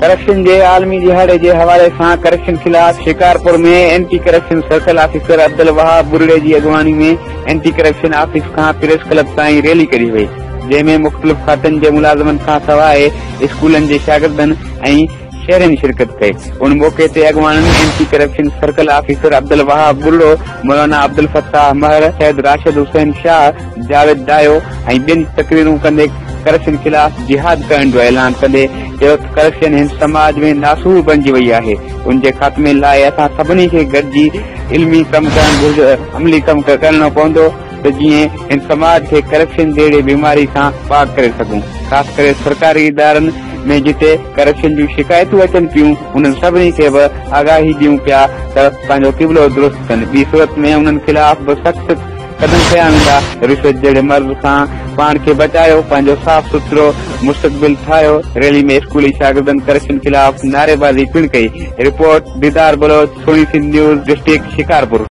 Corruption جي عالمي ڏهاڙي جي حوالي سان ڪرپشن خلاف Shikarpur ۾ anti corruption circle officer Abdul Wahab Burdi جي اڳواڻي ۾ اينٽي ڪرپشن آفيس کان پريس ڪلب تائين ريلي ڪڍي وئي، جنهن ۾ مختلف کاتن جي ملازمن کان سواء اسڪولن جي شاگردن ۽ شهرين شرڪت ڪئي. ان موقعي تي اڳواڻن anti corruption circle officer Abdul Wahab Burdo, Maulana Abdul Fattah Mehar, Syed Rashid Hussain Shah, Javed Dayo ۽ ٻين تقريرون ڪندي ڪرپشن خلاف جهاد ڪرڻ جو اعلان ڪندي چيو ته ڪرپشن هن سماج ۾ ناسور بڻجي وئي آهي، ان جي خاتمي لاء اسان سڀني کي گڏجي علمي ڪم ڪرڻ گهرجي، عملي ڪم ڪرڻو پوندو ته جيئن هن سماج کي ڪرپشن جهڙي بيماري کان پاڪ ڪري سگهون، خاص ڪري سرڪاري ادارن ۾ جتي ڪرپشن جون شڪايتون اچن پيون انهن سڀني کي به آگاهي ڏيون پيا ته پنهنجو قبلو درست ڪن، ٻي صورت ۾ انهن خلاف به سخت قدم کنيا ويندا، رشوت جهڙي مرض کان پاڻ کي بچايو، پنهنجو صاف سٿرو مستقبل ٺاهيو، ريلي ۾ اسڪولي شاگردن ڪرپشن خلاف نعريبازي پڻ ڪئي، رپورٽ، ديدار بلوچ، سهڻي سنڌ نيوز، ڊسٽرڪٽ شڪارپور.